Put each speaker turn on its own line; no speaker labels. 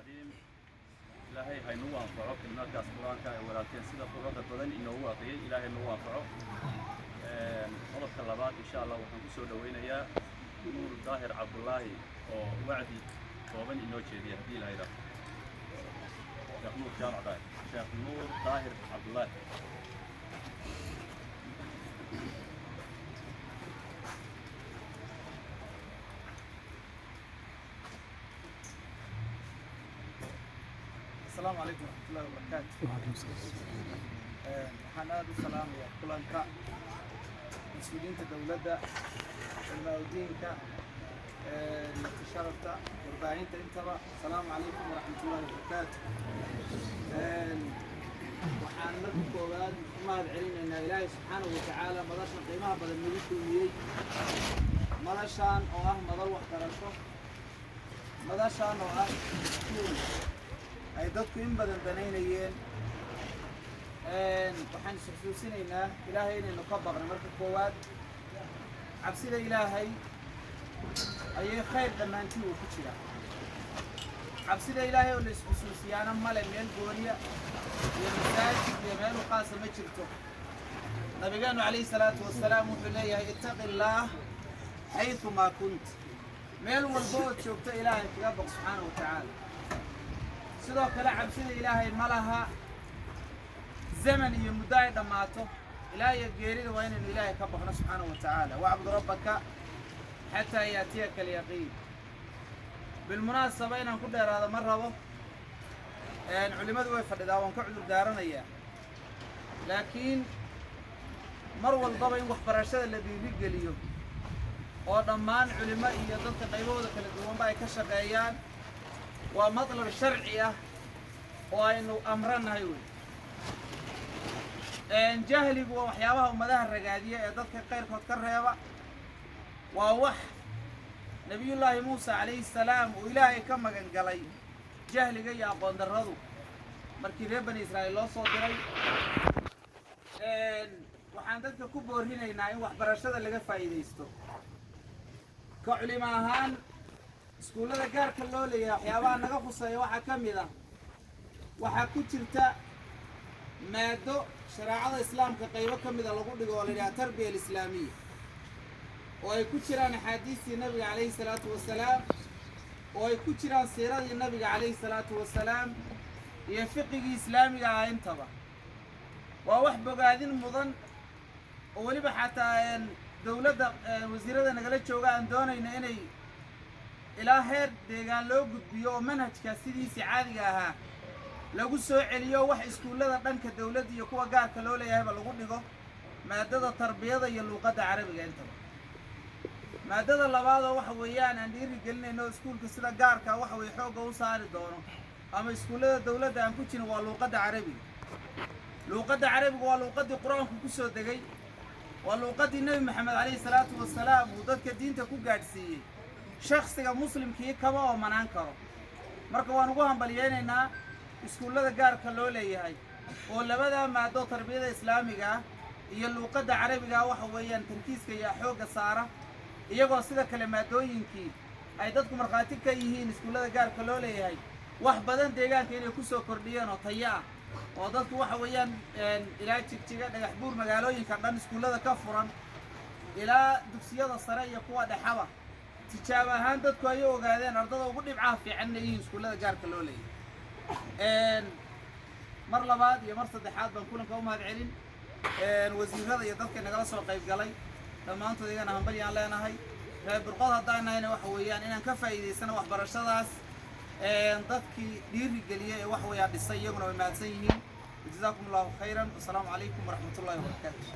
Alcadiim. Ilaahay haynugu anfaco kelimaadkaas Qur-aanka ee walaalkeen sida quruxda badan inoogu aqriyay. Ilaahay nagu anfaco. Qodobka labaad, insha Allah, waxaan kusoo dhaweynayaa Nuur Daahir Cabdullaahi oo wacdi kooban inoo jeediya, haddii la yidhaaho. Sheekh Nuur Jaamac Daahir, Sheekh Nuur Daahir Cabdullaahi.
Asalaamu calaykum waraxmatullahi wabarakaatu. Waxaan aada u salaamayaa kulanka, mas-uuliyiinta dowladda, culamaa'udiinka, marti sharafta, warbaahinta intaba. Asalaamu calaykum waraxmatullahi wabarakaatu. Waxaan marka koowaad u mahad celinaynaa Ilaahay subxaanahu watacaala madashan qiimaha badan nagu kulmiyey, madashaan oo ah madal waxbarasho, madashaan oo ah iskuul ay dadku in badan danaynayeen. Waxaan isxusuusinaynaa Ilaahay inaynu ka baqno. Marka koowaad, cabsida Ilaahay ayay khayr dhammaantii uu ku jiraa. Cabsida Ilaahay oo la isxusuusiyaana male meel gooniya iyo masaajid iyo meel u qaasa ma jirto. Nabigeenu calayhi salaatu wasalaam wuxuu leeyahay: "Ittaqi illaah xayumaa kunt." Meel walba ood joogto Ilaahay kaga baq subxaana wa tacaala. Sidoo kale, cabsida Ilaahay ma laha zaman iyo muddo ay dhammaato. Ilaa iyo geerida waa inaynu Ilaahay ka baqno subxaana wa tacaala. "Wacbud rabbaka xataa yaatiyaka alyaqiin." Bilmunaasaba, inaan ku dheeraado ma rabo, culimmadu way fadhidaa, waan ka cudur daaranayaa, laakiin mar walbaba in waxbarashada la dhiirigeliyo oo dhammaan culimo iyo dadka qaybahooda kala duwanba ay ka shaqeeyaan waa matlab sharci ah oo aynu amrannahay wey. Jahligu waa waxyaabaha ummadaha ragaadiya ee dadka qayrkood ka reeba. Waa wax Nabiyullaahi Muusa calayhi salaam uu Ilaahay ka magan galay, jahliga iyo aqoon darradu, markii reer Bani Israa'iil loo soo diray. Waxaan dadka ku boorinaynaa in waxbarashada laga faa'iidaysto. Ka culimo ahaan, iskuullada gaarka loo leeyahay waxyaabaha naga khuseeya waxaa ka mid ah, waxaa ku jirta maado shareecada Islaamka qaybo ka mida lagu dhigo oo la yidhaha tarbiya alislaamiya, oo ay ku jiraan axaadiistii Nabiga calayhi salaatu wasalaam, oo ay ku jiraan siiradii Nabiga calayhi salaatu wasalaam iyo fiqigii islaamiga ah intaba. Waa wax bogaadin mudan oo weliba xataa dowladda, wasiirada nagala jooga aan doonayno inay ilaa heer deegaan loo gudbiyo oo manhajka sidiisii caadiga ahaa lagu soo celiyo, wax iskuullada dhanka dowladda iyo kuwa gaarka loo leeyahayba lagu dhigo maadada tarbiyada iyo luuqadda Carabiga intaba. Maadada labaadoo waxa weeyaan aan dhiiri gelinayno, iskuulka sida gaarka waxa weye xoogga u saari doono ama iskuullada dowladda aan ku jirin, waa luuqadda Carabiga. Luuqadda Carabiga waa luuqaddii Qur-aanku ku soo degay, waa luuqaddii Nebi Maxamed calayhi salaatu wasalaam uu dadka diinta ku gaadhsiiyey. Shaksiga muslimkii kama oomanaan karo. Marka waan ugu hambalyeynaynaa iskuullada gaarka loo leeyahay oo labadaa maado, tarbiyada islaamiga ah iyo luuqadda Carabiga ah, waxa weeyaan tarkiiska iyo xoogga saara, iyagoo sida kale maadooyinkii ay dadku markhaati ka yihiin iskuullada gaarka loo leeyahay wax badan deegaanka inay ku soo kordhiyeen oo tayo ah, oo dadku waxa weeyaan ilaa Jigjiga, Dhagax Buur, magaalooyinka dhan iskuullada ka furan ilaa dugsiyada sare iyo kuwa dhexaba, tijaabo ahaan dadku ay ogaadeen ardada ugu dhibcaha fiican inay yihiin iskuullada gaarka loo leeyahay. Mar labaad iyo mar saddexaad baan kulanka u mahad celin. Wasiirada iyo dadka nagala soo qayb galay dhammaantood iyagana hambalyaan leenahay. Reer Burqod haddaan nahayna, waxa weeyaan inaan ka faa'iidaysano waxbarashadaas. Dadkii dhiiri geliyey ee wax weeyaan dhisay iyaguna way mahadsan yihiin. Jazaakum Allahu khayran. Wasalaamu calaykum waraxmatullahi wabarakaatu.